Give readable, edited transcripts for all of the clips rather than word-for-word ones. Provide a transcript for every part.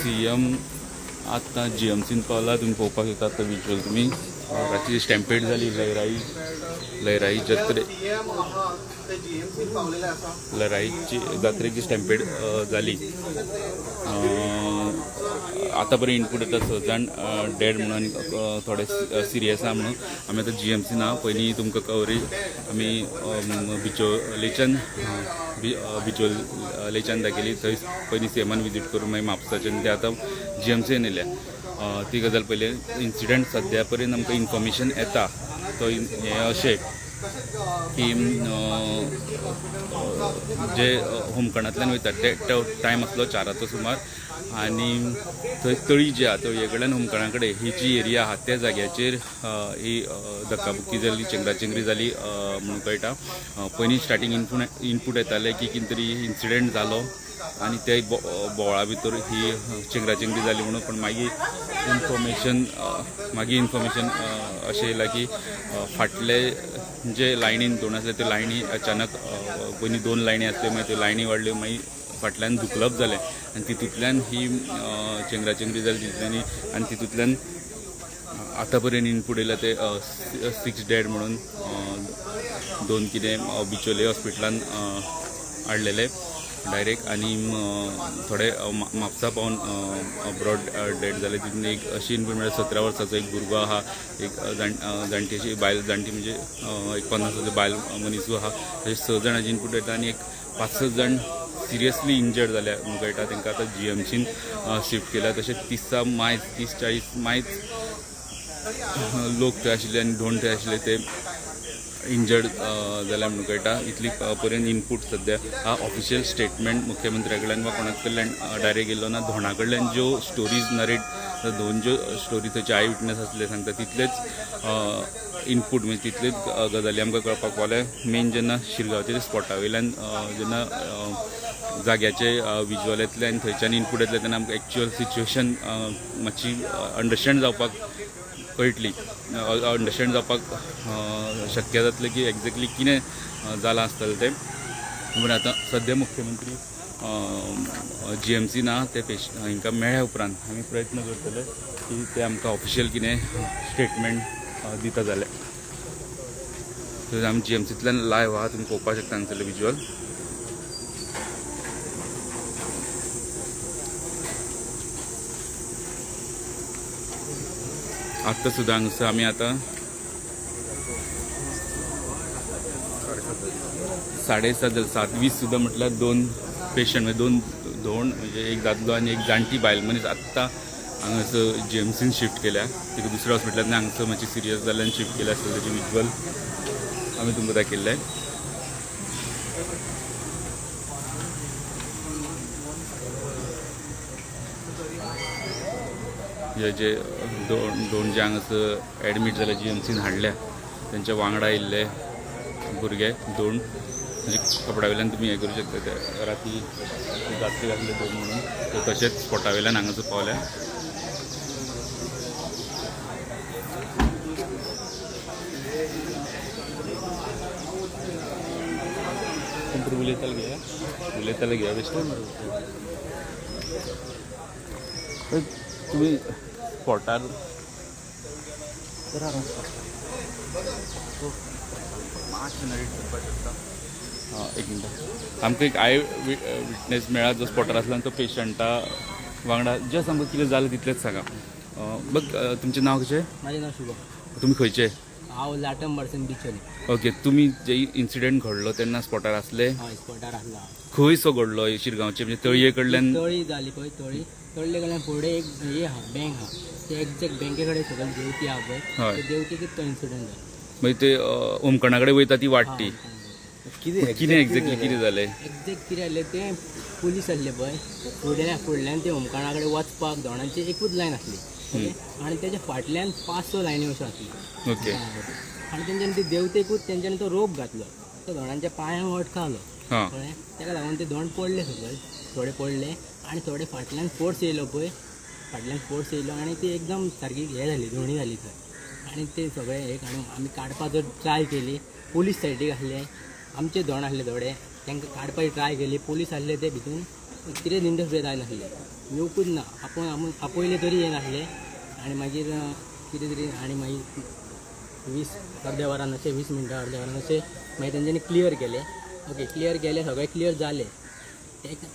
CM आतां जीएमसीन पावला. तुमी पळोवपाक शकता आतां विज्युअल तुमी. रातची स्टॅम्पेड जाली लयराई लयराई जत्रे लयराईची जात्रेची स्टॅम्पेड जाली. आतां पर्यंत इनपूट येता 6 जाण डेड म्हणून आनी थोडे सिरियस आहा म्हणून. आमी आतां जीएमसी ना. पयलीं तुमकां कवरेज आमी बिचोलेच्यान बिचोलेच्यान दाखयली. थंय पयलीं सीएमान विजीट करून मागीर म्हापसाच्यान ते आतां जीएमसीन येयल्या. ती गजाल पयली इन्सिडंट सद्या पर्यंत आमकां इन्फॉर्मेशन येता तो हें अशें की जे होमखणांतल्यान वयतात ते टायम आसलो 4 सुमार आनी थंय तळी जी आहा तळये कडल्यान होमखणा कडेन ही जी एरिया आहा त्या जाग्याचेर ही धक्काबुक्की जाली, चेंगराचेंगरी जाली म्हणून कळटा. पयलीं स्टार्टींग इनपूट येताले की कितें तरी इन्सिडंट जालो आनी ते बोवाळा भितर ही चेंगराचेंगरी जाली म्हणून. पण मागीर इन्फॉर्मेशन अशें येयलां की फाटले जे लायनीन दोन आसले त्यो लायनी अचानक पयलीं 2 लायनी आसल्यो, मागीर त्यो लायनी वाडल्यो, मागीर फाटल्यान धुकलप जालें आनी तितूंतल्यान ही चेंगराचेंगरी जाली तितूंतल्यान. आनी तितूंतल्यान आतां पर्यंत इनपूट येयला ते 6 डेड म्हणून. 2 कितें बिचोले हॉस्पिटलान हाडलेले डायरेक्ट आनी थोडे म्हापसा पावन ब्रॉड डेड जाले. तितून एक अशी इनपूट म्हळ्यार 17 वर्साचो एक भुरगो आहा, एक जाणटी अशी बायल, जाणटी म्हणजे एक 50 वर्साची बायल मनीसूय आहा. तशें 6 जाणांची इनपूट येता आनी एक 5-6 जाण सिरियसली इंजर्ड जाल्या म्हणून कळटा. तांकां आतां जीएमसीन शिफ्ट केल्या. तशें 30-40 मायज लोक थंय आशिल्ले आनी धोंड थंय आशिल्ले ते इंजर्ड जाल्या म्हणून कळटा. इतली पर्यंत इनपूट सद्या ऑफिशियल स्टेटमेंट मुख्यमंत्र्या कडल्यान वा कोणा कडल्यान डायरेक्ट येयलो ना. धोंडा कडल्यान ज्यो स्टोरीज नरेट, दोन ज्यो स्टोरी थंयचे I witness आसले सांगता तितलेच इनपूट म्हणजे तितलेच गजाली आमकां कळपाक पावले. मेन जेन्ना शिरगांवचे स्पॉटा वयल्यान जेन्ना जाग्याचे विज्युअल येतले आनी थंयच्यान इनपूट येतले तेन्ना आमकां एक्चुअल सिच्युएशन मातशी अंडरस्टँड जावपाक कळटली, अंडरस्टँड जावपाक शक्य जातलें की एक्झॅक्टली कितें जालां आसतलें तें. पूण आतां सद्या मुख्यमंत्री जीएमसी ना ते हांकां मेळ्ळ्या उपरांत आमी प्रयत्न करतले की ते आमकां ऑफिशियल कितें स्टेटमेंट दिता जाल्यार. आमी जीएमसींतल्यान लायव आहा, तुमी पळोवपाक शकता हांगसरलें विज्युअल. आत्तां सुद्दां हांगसर आमी आतां 7:30 7:20 सुद्दां म्हटल्यार 2 पेशंट म्हणजे 2 धोंड म्हणजे एक दादलो आनी एक जाणटी बायल मनीस आत्तां हांगासर जीएमसीन शिफ्ट केल्या. तिका दुसऱ्या हॉस्पिटलांतल्यान हांगसर मातशी सिरियस जाल्ल्यान शिफ्ट केल्या आसतलें. ताजें विज्युअल आमी तुमकां दाखयल्लें. हे जे दोन जे हांगासर एडमीट जाले जीएमसीन हाडल्या तेंच्या वांगडा येयल्ले भुरगे 2 म्हणजे कपड्या वयल्यान तुमी हें करूं शकता. ते राती जात्रेक आसले 2 म्हणून ते तशेंच स्पॉटा वयल्यान हांगासर पावल्या. कोण उलयताले घेया, उलयताले घेया बेश्टे तुमी स्पॉटार. मातशें नरेट करपाक शकता. एक मिनट, आमकां एक I witness मेळ्ळा जो स्पॉटार आसलो आनी तो पेशंटा वांगडा जस्ट आमकां कितें जालें तितलेंच सांगा. बघ, तुमचें नांव कशें? म्हाजें नांव शुभम. तुमी खंयचे? हांव लाटंबारसून बिचोले. ओके, तुमी जे इन्सिडेंट घडलो तेन्ना स्पॉटार आसले? हय, स्पॉटार आसलो हांव. खंय सो घडलो शिरगांवचे, म्हणजे तळये कडल्यान? तळी जाली पळय, तळी तळये कडल्यान फुडें एक हे आहा, बँक आहा, ते एग्जॅक्ट बँके कडेन सकयल देंवती आहा पळय, ते देंवतेकच तो इन्सिडंट जालो. मागीर ते ओमकणा कडेन वयता ती वाट ती? कितें एक्झॅक्टली कितें जालें? एग्जॅक्ट कितें जालें तें, पुलीस आसले पळय फुडल्यान, फुडल्यान ते ओमकाणा कडेन वचपाक दोणांची एकूच लायन आसली, ओके, आनी तेच्या फाटल्यान 5-6 लायनी अश्यो आसल्यो. आनी तेंच्यांनी ते देंवतेकूच तेंच्यांनी तो रोप घातलो, तो दोणांच्या पांयांक अटकावलो. कळ्ळें? ताका लागून ते दोण पडले सकयल, थोडे पडले आनी थोडे फाटल्यान फोर्स येयलो पळय, फाटल्यान फोर्स येयलो आनी ती एकदम सारकी हें जाली, धोणी जाली थंय. आनी ते सगळे हे काडून आमी काडपाक जर ट्राय केली, पुलीस सायडीक आसले, आमचे दोण आसले थोडे, तांकां काडपाची ट्राय केली, पुलीस आसले ते भितून कितेंच इंटरफियर जायनासले, येवकूच ना, आपूण आपूण आपयले तरी येनासले. आनी मागीर कितें तरी आनी मागीर 20 अर्द्या वरान अशें, 20 मिनटां अर्द्या वरान अशें मागीर तेंच्यांनी क्लियर केलें. ओके, क्लियर केलें, सगळें क्लियर जालें.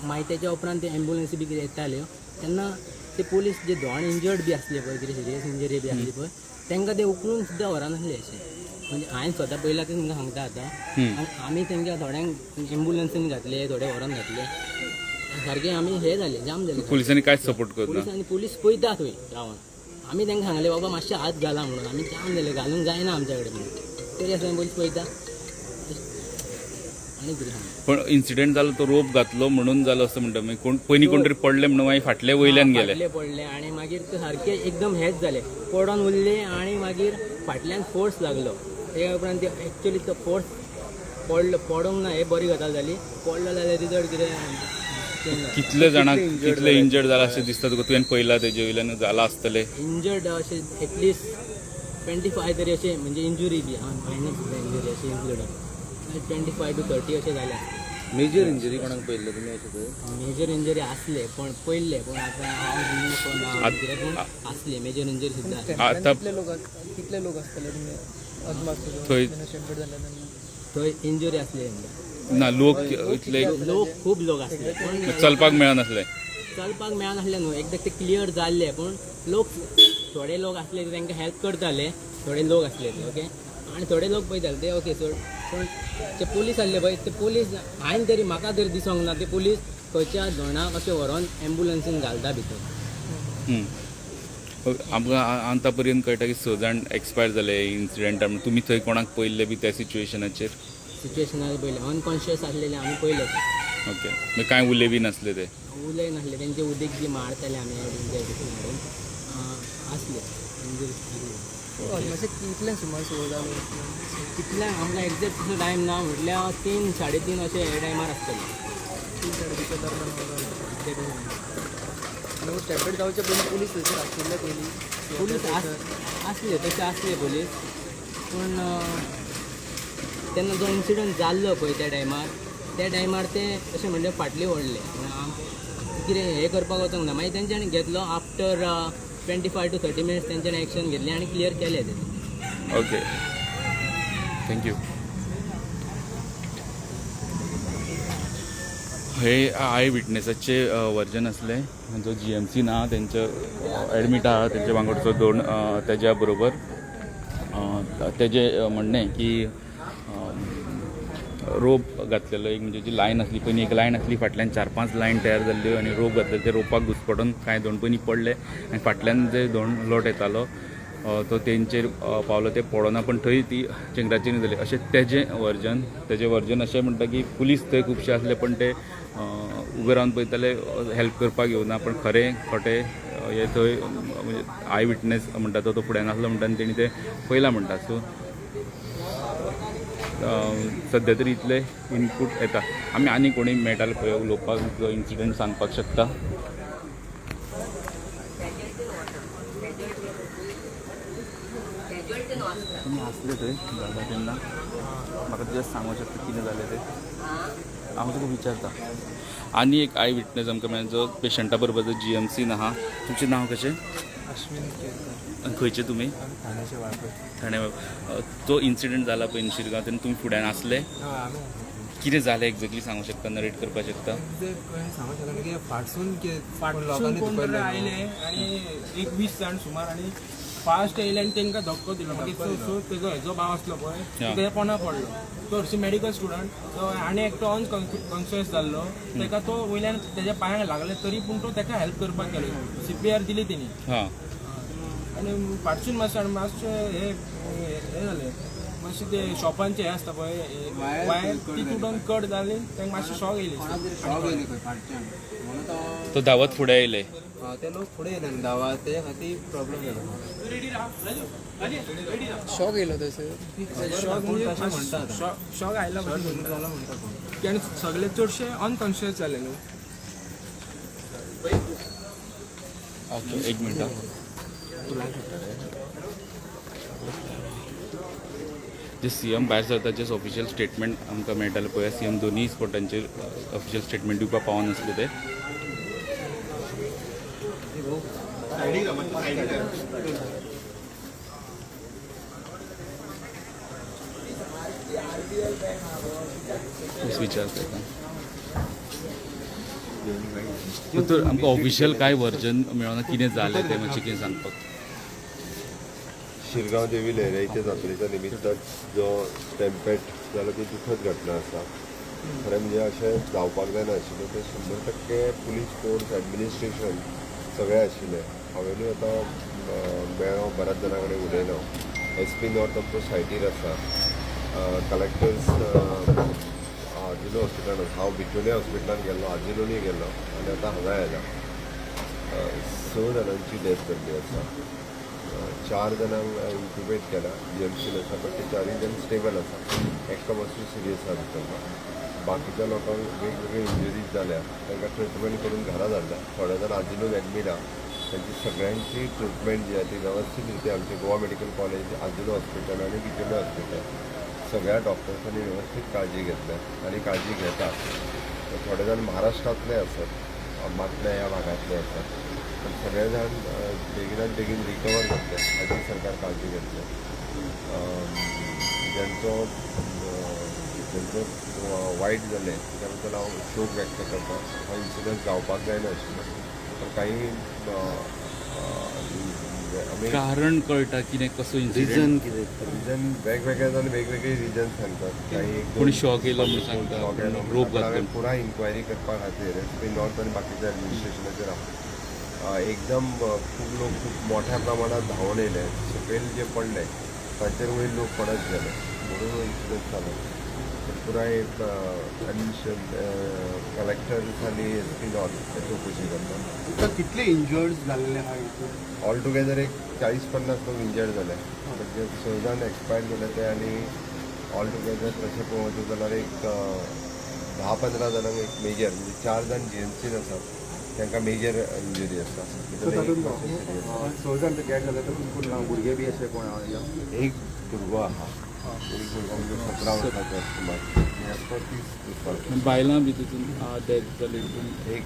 मागीर तेच्या उपरांत ते एम्बुलन्सी बी कितें येताल्यो तेन्ना ते पुलीस जे दोण इंजर्ड बी आसले पळय, कितें सिरियस इंजरी बी आसली पळय, तांकां ते उखलून सुद्दां व्हरनासले अशें. म्हणजे हांवें स्वता पयलां तें तुमकां सांगता आतां. आनी आमी तांकां थोड्यांक एम्बुलन्सीन घातले, थोडे व्हरोन घातले, सारके आमी हे जाले, जाम जाले. पुलिसांनी कांयच सपोर्ट करना? पुलीस आनी पुलीस पळयता थंय रावन. आमी तांकां सांगलें बाबा मातशें हात घाला म्हणून, आमी जाम जाले, घालूंक जायना आमच्या कडेन म्हणून, तरी आसतना पुलीस पळयता. आनी कितें सांगता? पण इन्सिडेंट जालो तो रोप घातलो म्हणून जालो असं म्हणटा, मागीर कोण पयलीं कोण तरी पडले म्हणून मागीर फाटले वयल्यान गेले? फाटले पडले आनी मागीर ते सारके एकदम हेच जाले, पडोन उरले आनी मागीर फाटल्यान फोर्स लागलो. तेच्या उपरांत ते एक्चुअली तो फोर्स पडलो, पडोंक ना हे बरी गजाल जाली, पडलो जाल्यार रिजल्ट कितें चेंज जाता. कितले जाणांक कितले इंजर्ड जाला अशें दिसता तुका? तुवें पळयला तेजे वयल्यान जाला आसतले? इंजर्ड अशें एटलिस्ट 25 तरी अशें, म्हणजे इंजुरी बी मायनर सुद्दां इंजुरी अशें इन्क्लूड 25 to 30 अशें जाले आसतले. मेजर इंजरी कोणाक पळयल्ले तुमी अशें थंय? मेजर इंजरी आसले, पण पयल्ले, पण आतां हांव कितें, पूण आसले मेजर इंजरी सुद्दां आसली. आतां कितले लोक आसतले तुमी अदमास थंय? थंय इंजुरी आसली तेंकां. ना, लोक इतले लोक खूब लोक आसले, पूण चलपाक मेळनासले? चलपाक मेळनासलें न्हू, एकदां ते क्लियर जाल्ले, पूण लोक थोडे लोक आसले ते तांकां हेल्प करताले, थोडे लोक आसले ते ओके, आनी थोडे लोक पळयताले ते ओके सोड. पूण ते पुलीस आसले पळय, ते पुलीस हांवें तरी म्हाका तरी दिसोंक ना ते पुलीस खंयच्या दोणाक अशें व्हरोन एम्बुलन्सीन घालता भितर. आमकां आतां पर्यंत कळटा की 6 जाण एक्सपायर जाले इन्सिडेंटान. तुमी थंय कोणाक पळयल्ले बी त्या सिच्युएशनाचेर? सिच्युएशनार पयलें अनकॉन्शियस आसलेले आमी पयले. ओके, मागीर कांय उलय बी नासले ते? उलय नासले, तेंचे उदीक बी मारताले आमी तेंच्या भितर हाडून आसले इंजरी. अदमासे कितल्यांक सुमार सुरू जालो? कितल्यांक आमकां एग्जॅक्ट तसो टायम ना, म्हटल्यार 3 3:30 अशें हे टायमार आसतले. 3 3:30 दरम्यान. स्टॅम्पेड जावचे पयलीं पुलीस थंयसर आशिल्ले पयलीं? पुलीस आसले, तशे आसले पुलीस, पूण तेन्ना जो इन्सिडंट जाल्लो पळय त्या टायमार, त्या टायमार ते अशें म्हणल्यार फाटले ओडले, कितें हें करपाक वचोंक ना. मागीर तेंच्यांनी घेतलो आफ्टर 25 to 30 minutes तेंच्यांनी एक्शन घेतलें आनी क्लियर केलें तें. Okay, thank you. हे I विटनेसाचे वर्जन आसलें, जो GMC ना तेंचे एडमीट आहा तेंच्या वांगडचो दोन तेज्या बरोबर तेजें म्हणणें की रोप घातलेलो एक, म्हणजे जी लायन आसली पयलीं एक लायन आसली, फाटल्यान 4-5 लायन तयार जाल्ल्यो आनी रोप घातले, ते रोपाक घुसपटून कांय दोण पयलीं पडले आनी फाटल्यान जे दोण लोट येतालो तो तेंचेर पावलो, ते पडोना पण थंय ती चेंगराचेंगरी जाली अशें तेजें वर्जन. तेजें वर्जन अशें म्हणटा की पुलीस थंय खुबशे आसले पण ते उबे रावन पळयताले, हेल्प करपाक येवना, पण खरें खोटें हें थंय म्हणजे I witness म्हणटा तो फुड्यान आसलो म्हणटा आनी तेणी तें पळयलां म्हणटा. सो सद्या तरी इतले इनपूट येता. आमी आनी कोणूय मेळटा पळय उलोवपाक जो इन्सिडंट सांगपाक शकता. तुमी आसले थंय दादा तेन्ना, म्हाका जस्ट सांगूंक शकता कितें जालें तें? हांव तुका विचारता. आनी एक I witness आमकां मेळ्ळो जो पेशंटा बरोबर जो GMC आहा. तुमचें नांव कशें? अश्विन केरकर. खंयचे तुमी? ठाण्याचे वाळपय. ठाणे. तो इन्सिडंट जाला पळय शिरगांव तेन्ना तुमी फुड्यान आसले? कितें जालें एक्झॅक्टली सांगूंक शकता, नरेट करपाक शकता? सांगूंक शकना की फाटसून फाटसून कोण तरी आयले आनी एक 20 जाण सुमार आनी फास्ट येयले आनी तांकां धक्को दिलो. मागीर सो तेजो हेजो भाव आसलो पळय तो तेज्या पोंदा पडलो. तो हरशीं मेडिकल स्टुडंट, तो आनी एकटो अनकॉन्शियस जाल्लो, ताका तो वयल्यान तेज्या पांयांक लागले तरी पूण तो ताका हेल्प करपाक गेलो. CPR दिली तेणी. आनी फाटसून मातशें आनी मातशें हे हे जालें, मातशें ते शॉपांचे हे आसता पळय वायर, ती तुटोन कट जाली, तांकां मातशें शॉक येयली. शॉक येयली खंय फाटच्यान, म्हणून तो तो धांवत फुडें येयले. ते लोक फुडें येयले आनी धांवत, तेज्या खातीर प्रॉब्लम जालो. शॉक येयलो थंयसर. शॉक म्हणजे शॉक आयला जालो म्हणटा कोण. आनी सगळे चडशे अनकॉन्शियस जाले न्हू. ओके, एक मिनट. जे सीएम भायर सरता जे ऑफिशियल स्टेटमेंट आमकां मेळटालें पळय, सीएम दोनूय स्पॉटांचेर ऑफिशियल स्टेटमेंट दिवपाक पावनासले ते. विचार करता तर आमकां ऑफिशियल कांय वर्जन मेळना कितें जालें तें मातशें कितें सांगपाक. शिरगांव देवी लहराईच्या जात्रेच्या निमित्तान जो स्टॅम्पेट जालो ती दुखद घटना आसा. खरें म्हणजे अशें जावपाक जायना आशिल्लें. तें 100% पुलीस फोर्स ॲडमिनिस्ट्रेशन सगळें आशिल्लें. हांवेनूय आतां मेळ्ळो, बऱ्याच जाणां कडेन उलयलो. SP north आमचो सायटीर आसा, कलेक्टर्स आजिलो हॉस्पिटलान आसा. हांव बिचोले हॉस्पिटलान गेल्लो, आजिलोनी गेल्लो आनी आतां हांगा आयला. 6 जाणांची डेथ जाल्ली आसा. 4 जाणांक इंक्युबेट केला, GMC आसा, बट ते 4 जाण स्टेबल आसा. एकटो मातसो सिरियस आसा भितरलो. बाकीच्या लोकांक वेगवेगळे इंजुरीज जाल्या, तांकां ट्रिटमेंट करून घरा धाडल्या. थोडे जाण आजिलोन एडमीट आहा. तांची सगळ्यांची ट्रिटमेंट जी आहा ती वेवस्थीत रित्या आमचे Goa medical college, Azilo hospital आनी बिचोले हॉस्पिटल सगळ्या डॉक्टर्सांनी वेवस्थीत काळजी घेतल्या आनी काळजी घेतात. थोडे जाण महाराष्ट्रांतले आसत, मातल्या ह्या भागांतले आसत, पण सगळे जाण बेगिनात बेगीन रिकवर जातले हाची सरकार काळजी घेतले. ज्यांचो ज्यांचो वायट जालें त्या बद्दल हांव शोक व्यक्त करता. हो इन्सिडंट जावपाक जायना आशिल्लो, पण काही आमी कारण कळटा कितें कसो इन्सिडंट, रिजन कितें? रिजन वेगवेगळे जाण वेगवेगळे रिजन सांगतात. काही कोणी शॉक येयलो म्हणून सांगता, रोप घातलो. पुराय इन्क्वायरी करपा खातीर SP north आनी बाकीच्या ॲडमिनिस्ट्रेशनाचेर आहा. एकदम खूब लोक खूब मोठ्या प्रमाणात धांवून येयले, सकयल जे पडले ताचेर वयर लोक पडत गेले म्हणून हो इन्सिडंट जालो. पुराय ॲडमिनिस्ट्रेशन कलेक्टर्स आनी SP north ते चवकशी करता. कितले इंजर्ड जाल्ले आहा हितून? ऑल टुगेदर एक 40-50 लोक इंजर्ड जाले, म्हणजे 6 जाण एक्सपायर्ड जाले ते, आनी ऑल टुगेदर तशें पळोवचें जाल्यार एक 10-15 जाणांक एक मेजर, म्हणजे 4 जाण GMC आसात तांकां मेजर इंजुरी आसा. 6 जाण डेड जाले, तातूंत भुरगे बी अशे कोण आहा? एक भुरगो आहा, एक भुरगो म्हणजे 17 वर्साचो सुमार, एकटो 30 वर्सांचो. बायलां बी तितून डेथ जाली. एक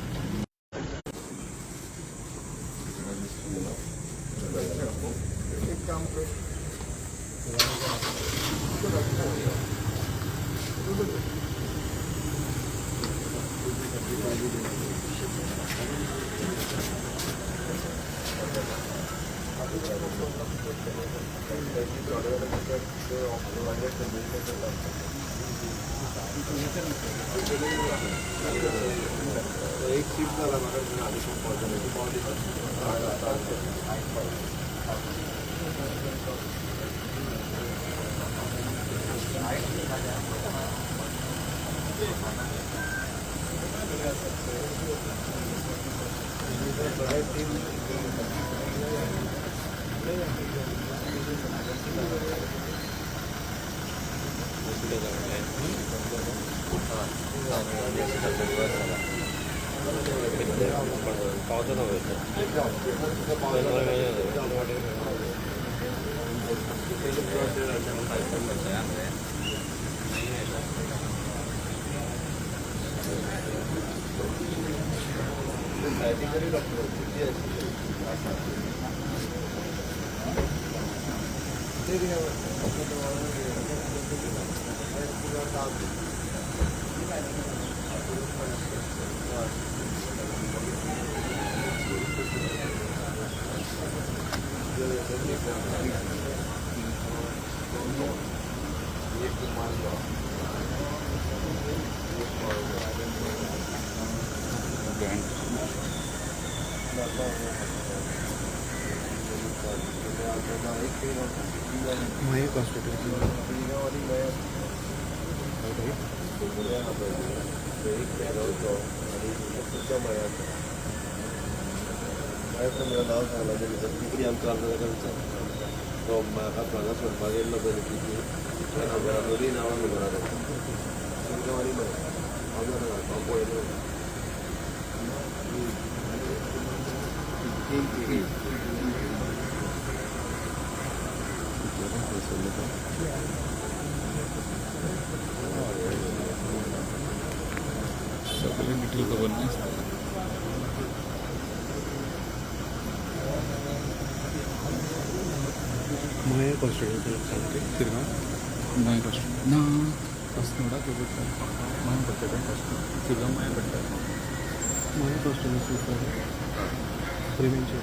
एक शिफ्ट जाला म्हाका आनी खूब नांव सांगलां तें भितर तिसरी आमचो आसा ताका विचार तो म्हाका हांगा सोडपाक येयल्लो पळय न्ही तिसरी खबर आसा दोनूय नांवां खबर आसा तांकां आनी बरें हांव जाणा हांव पळयलो तीन तिगी सगळें डिटेल खबर नासता. मये कॉन्स्टिट्युएन्सी सांगते शिरगांव मये कॉन्स्टिट्युएन्सी ना अस्नोडा खबर मये पडटा शिरगांव मये पडटा. मये कॉन्स्टिट्युएन्सी प्रिमेंचे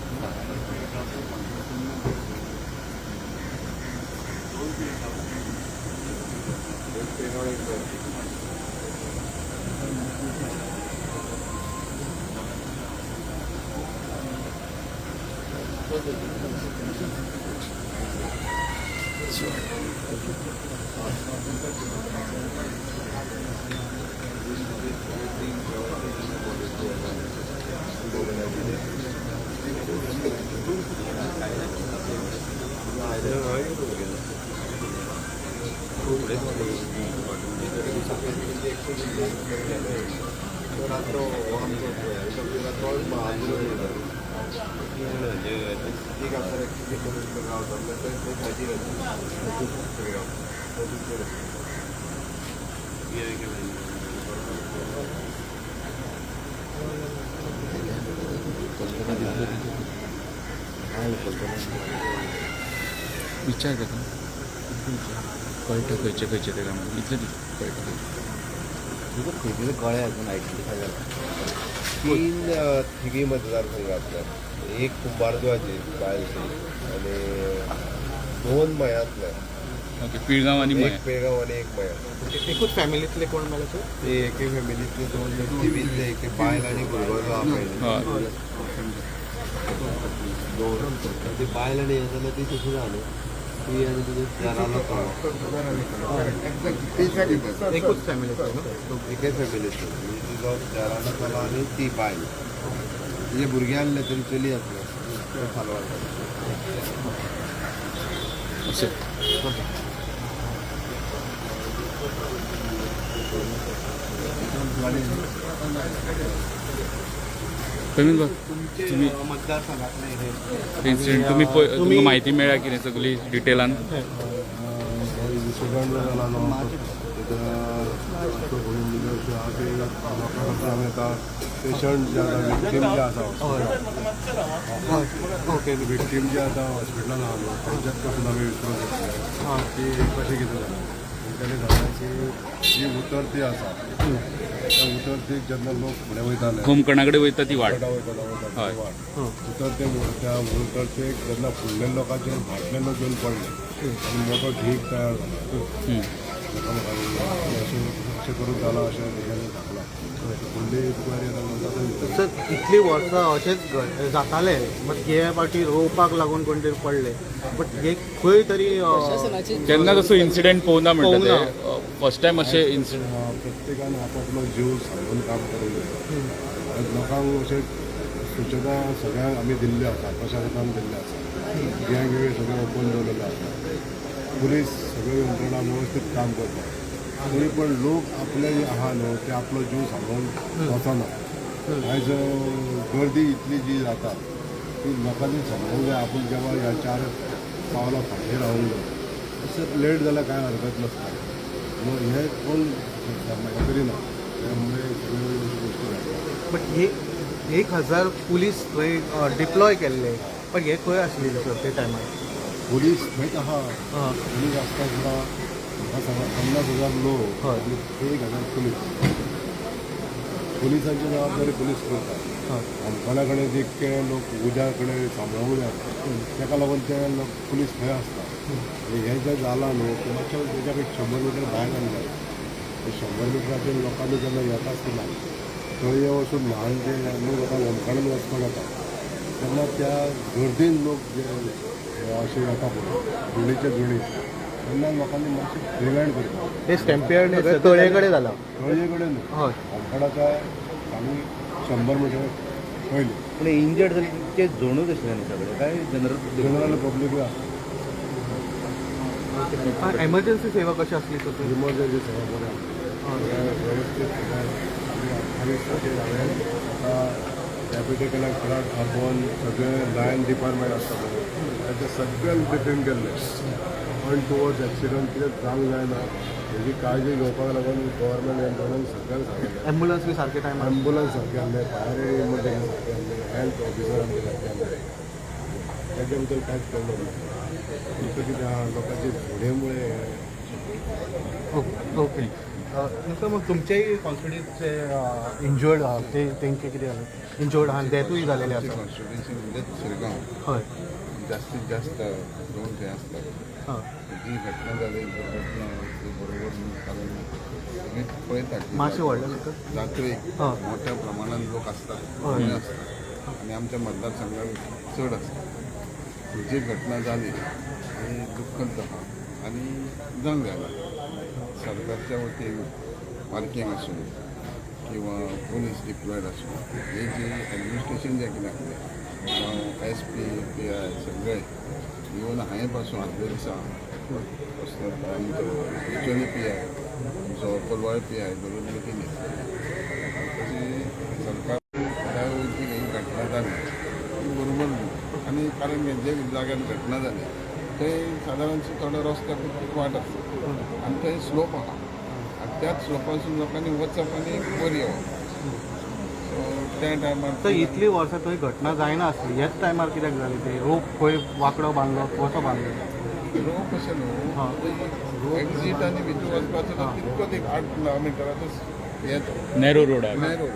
विचार करता कळटा खंयचे खंयचे ते काम इतलें कळटा तुका खंयचे कळ्ळें अजून आयडेंटिफाय जाला. तीन थिवी मतदारसंघातले एक कुंभारजुवाची बायल आनी दोन मयांतले. ओके, पिळगांव आनी एक पिळगांव आनी एक मया. एकूच फॅमिलींतले कोण मेले सर? ते एके फॅमिलींतले दोन थिवींतले एक बायल आनी भुरगो जो आहा पळय दोन ती बायल आनी हें जाल्यार ती तशी ना न्हू ती आनी तुजे घरालो एकूच फॅमिलींतले एके फॅमिलींतले म्हणजे तुजो घरालो चलो आनी ती बायल तिजे भुरगे आहले तरी चली आसलें साल्वार. अशें तुमी मतदारसंघातले इन्सिडंट तुमी तुमकां म्हायती मेळ्ळ्या कितें सगळी डिटेलान? इन्सिडंट जो जाला न्हू लोकांक आमी आतां पेशंट जे आसा विक्टीम जे आसा ओके विक्टीम जे आतां हॉस्पिटलान आहा न्हू तेंच्यात पासून आमी विचारूंक शकता की कशें कितें जालें. तेंच्यांनी सांगलें की जी उतरती आसा त्या उतरतीक जेन्ना लोक फुडें वयताले होमकर्णा कडेन वयता ती वाट वयता वयता वाट उतरते त्या उतरतेक जेन्ना फुडले लोकांचेर फाटले लोक येवन पडले आनी मोठो ढीग तयार जालो अशें अशें करून जालां अशें तेंच्यांनी सांगलां. फुडली इन्क्वायरी आतां सर इतलीं वर्सां अशेंच जातालें बट हे फावटी रोवपाक लागून कोण तरी पडले बट हे खंय तरी केन्ना तसो इन्सिडंट पळोवना म्हणटा ते फर्स्ट टायम अशें इन्सिडंट. प्रत्येकान आपआपलो जीव सांगून काम करूंक जाय. लोकांक अशें सुचना सगळ्यांक आमी दिल्ल्यो आसा प्रशासनान दिल्लें आसा गँग वे सगळें ओपन दवरलेलें आसा पुलीस सगळ्यो यंत्रणा वेवस्थीत काम करता तरी पण लोक आपले जे आहा न्हू ते आपलो जीव सांगून वचना. आयज गर्दी इतली जी जाता ती लोकांनी समजूंक जाय आपूण जेन्ना ह्या चार पावलां फाटीं रावूंक जाय तशें लेट जाल्यार कांय हरकत नासता म्हणून हें कोण हें करिना त्यामुळे सगळ्यो गोश्टी जाता. बट हे 1000 पुलीस थंय डिप्लॉय केल्ले पण हे खंय आसले सर ते टायमार? पुलीस थंयच आहा पुलीस आसता सुद्दां म्हाका सांगा 50,000 लोक आनी 1000 पुलीस. पुलिसांची जबाबदारी पुलीस करता. होमखणा कडेन जितके लोक उज्या कडेन सांबाळूंक जाय ताका लागून ते लोक पुलीस थंय आसता. आनी हें जें जालां न्हू तें मातशें तेच्या 100 मिटर भायर आनी 100 मिटराचेर लोकांनी जेन्ना येता आसतना थंय वचून ल्हान जे लोक आतां होमखणान वचपाक येता तेन्ना त्या गर्दीन लोक जे अशे येता पळय जुणीचे जुणी तेन्ना लोकांनी मातशें प्रिवेंट करता. हे स्टॅम्पेड तळे कडेन जाला, तळये कडेन न्हू, होमखणाच्या आमी 100 मिटर पयलीं. पूण इंजर्ड जाले ते जोणूच आशिल्ले न्ही सगळे काय जनरल जनरल पब्लिकूय आसता. एमर्जन्सी सेवा कशी आसली तर? इमर्जन्सी सेवा बरें आसली, वेवस्थीत सगळें. 28 तारखेर हांवें आतां डेप्युटी कलेक्टराक आपोवन सगळे लायन डिपार्टमेंट आसता पळय तांचे सगळ्यांक ब्रिफींग केल्लें. अनटुवर्ड्स एक्सिडंट कितें जावंक जायना हेजी काळजी घेवपाक लागून गव्हर्मेंट यंत्रणांक सगळ्यांक सांगिल्लें. एम्बुलन्स बी सारके टायमार? एम्बुलन्स सारकें आहले, फायर इमर्जन्सी सारकें आहले, हेल्थ ऑफिसर आमचे सारके आहले. ताच्या बद्दल कांयच प्रॉब्लम ना. फक्त कितें आहा लोकांचे धुडेमुळे. ओके सर, मग तुमचेय कॉन्स्टिट्युन्सीचे इंजर्ड आहा ते तेंचे कितें जालें? इंजर्ड आहा, डेथूय जालेले आसा. कॉन्स्टिट्युन्सी म्हणजे शिरगांव हय, जास्तीत जास्त दोन थंय आसतात. जी घटना जाली दुर्घटना ती बरोबर न्हू, कारण तुमी पळयतात मातशें व्हडलें सर जात्रेक मोठ्या प्रमाणात लोक आसतात, कमी आसतात आनी आमच्या मतदारसंघात चड आसता. जी घटना जाली ती दुख्खद आहा आनी जावंक जायना. सरकारच्या वतीन पार्किंग आसूं किंवा पोलीस डिप्लॉयड आसूं, हे जे एडमिनिस्ट्रेशन जें कितें आसलें SP PI सगळे इवन हांवें पासून आदले दिसा आमचो बिचोली PI, आमचो कोलवाळ PI धरून मिटींग घेतली. तशी सरकार त्या वयची ही घटना जाली ती बरोबर न्हू. आनी कारण जे जाग्यार घटना जाली थंय सादारणशी थोडो रस्त्याक वाट आसता आनी थंय स्लोप आहा आनी त्याच स्लोपासून लोकांनी वचप आनी वयर येवप. सो त्या टायमार तर इतली वर्सां थंय घटना जायना आसली, ह्याच टायमार कित्याक जाली ते? रोप खंय वांकडो बांदलो, कसो बांदलो? रोप अशें न्हू, एक्झीट आनी भितर वचपाचो तितकोच एक 8-9 मिटराचो हे तो नॅरो रोड आहा. नॅरो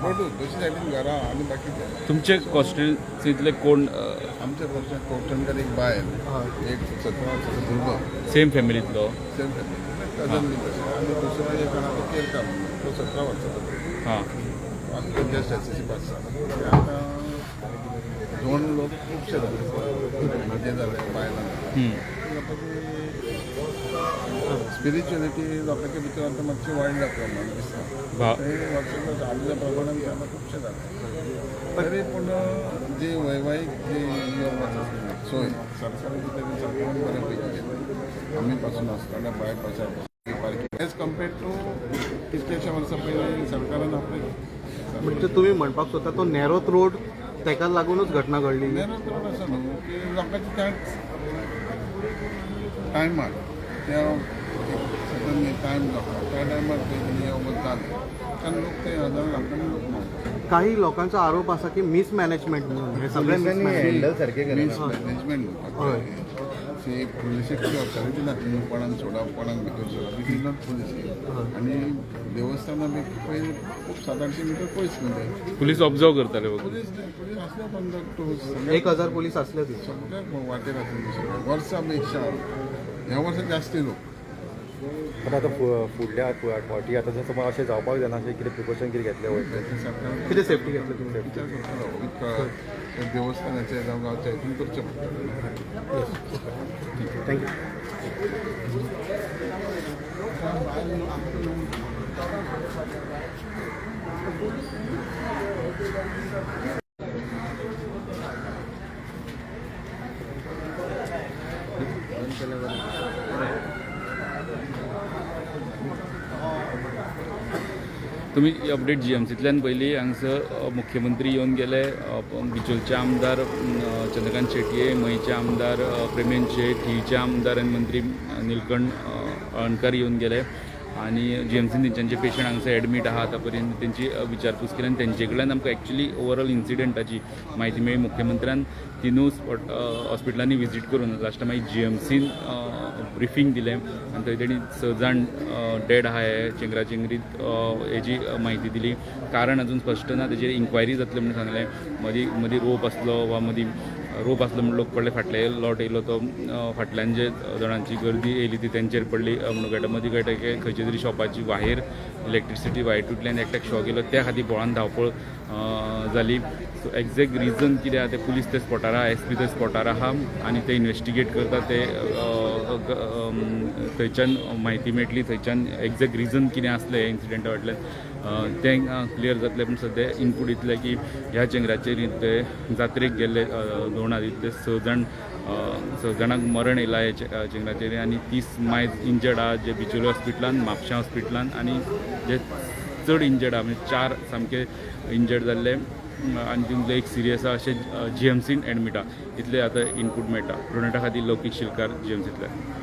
रोडूच, दोशी सायडीन घरां आनी बाकीचे. तुमचे कॉन्स्टिट्युन्सीतले कोण? आमच्या वर्सां कवठणकर एक बायल, एक 17 वर्साचो भुरगो. सेम फॅमिलीतलो? सेम फॅमिली, कजन बी तशें. आनी दुसरो एक आहा तो केरकार म्हणून, तो 17 वर्साचो भुरगो. आतां जस्ट SSC पास जाला. आतां दोन लोक खुबशे जाले, भुरगे जाले, बायलां जाले. स्पिरिच्युअलिटी लोकांच्या भितर आतां मातशी वाडल्या प्रमाण दिसता. थंय वर्साच्या आदल्या प्रमाणान आतां खुबशे जाले. तरी पूण जी वैवाहीक जी यो वच आसली सोय सरकाराची, तरी सरकारान बऱ्यापैकी केली. आमी पासून आसतना बायपासार पार्किंग एज कम्पेर्ड टू कितल्याशा वर्सां पयलीं सरकारान आपले. म्हणजे तुमी म्हणपाक सोदता तो नॅरोच रोड ताका लागूनच घटना घडली? नेरोच रोड असो न्हू की लोकांचे त्या टायमार त्या सडन टायम जो आहा त्या टायमार ते यो वच जालें, कारण लोक ते हजार लाखांनी लोक मावता. काही लोकांचो आरोप आसा की मिसमॅनेजमेंट म्हणून हे सगळें. हँडल सारकें मिसमॅनेजमेंट म्हणटा ती पुलिसेची ऑथॉरिटी ना, तुमी कोणाक सोडप कोणाक भितर सोडप, this is not policy. आनी देवस्थानां बी पयलीं खूब 700-800 मिटर पयस न्हू ते. पुलीस ऑब्जर्व करताले फक्त? पुलीस पुलीस आसले कंडक्टर. 1000 पुलीस आसले ते सगळ्या वाटेर आसले सगळे. वर्सा पेक्षा ह्या वर्सा जास्ती लोक. पण आतां फुडल्या फावटी आतां जर समज अशें जावपाक जायना, अशें कितें प्रिकॉशन कितें घेतलें वयतलें? सरकार कितें सेफ्टी घेतली तुमी? विचार करतलो विथ देवस्थानाचे जावं गांवच्या हितून करचें पडटलें. Thank you. तुमी अपडेट GMCतल्यान पयली. हांगसर मुख्यमंत्री येवन गेले, बिचोलचे आमदार चंद्रकांत शेटये, मयेचे आमदार प्रेमेंद शेट, थिवीचे आमदार आनी मंत्री निलकंठ अणकार येवन गेले. आनी जीएमसीन तेंच्यांचे पेशंट हांगसर एडमीट आहा आतां पर्यंत तेंची विचारपूस केली आनी तेंचे कडल्यान आमकां एक्चुली ओवरऑल इन्सिडंटाची म्हायती मेळ्ळी. मुख्यमंत्र्यान तिनूय स्पॉट हॉस्पिटलांनी विजीट करून लास्टा मागीर जीएमसीन ब्रिफींग दिलें आनी थंय तेणी 6 जाण डेड आहा हे चेंगराचेंगरीत हेजी म्हायती दिली. कारण अजून स्पश्ट ना, तेजेर इन्क्वायरी जातली म्हणून सांगलें. मदीं मदीं रोप आसलो वा मदीं रोप आसलो म्हण लोक पडले, फाटले लोट येयलो तो फाटल्यान जे जाणांची गर्दी येयली ती तेंचेर पडली म्हणून कळटा. मदीं कळटा की खंयच्या तरी शॉपाची वायर इलेक्ट्रिसिटी वायर तुटली आनी एकट्याक शॉक येयलो, त्या खातीर बोळान धांवपळ जाली. सो एग्जॅक्ट रिजन कितें आहा तें पुलीस ते स्पॉटार आहा, एस पी ते स्पॉटार आहा आनी ते इन्वेस्टिगेट करता. ते थंयच्यान म्हायती मेळटली, थंयच्यान एग्जॅक्ट रिजन कितें आसलें हे इन्सिडंटा फाटल्यान तें क्लियर जातलें. पूण सद्या इनपूट इतलें की ह्या चेंगराचेर ते जात्रेक गेल्ले दोणां इतले 6 जाणांक मरण येयलां हे चेंगराचेर आनी 30 मायज इंजर्ड आहा जे बिचोले हॉस्पिटलान, म्हापशा हॉस्पिटलान आनी जे चड इंजर्ड आहा म्हणजे 4 सामके इंजर्ड जाल्ले आनी तितूंतले एक सिरियस आहा अशें जीएमसीन एडमीट आहा. इतले आतां इनपूट मेळटा. प्रोनेटा खातीर लौकीक शिलकार जीएमसींतल्यान.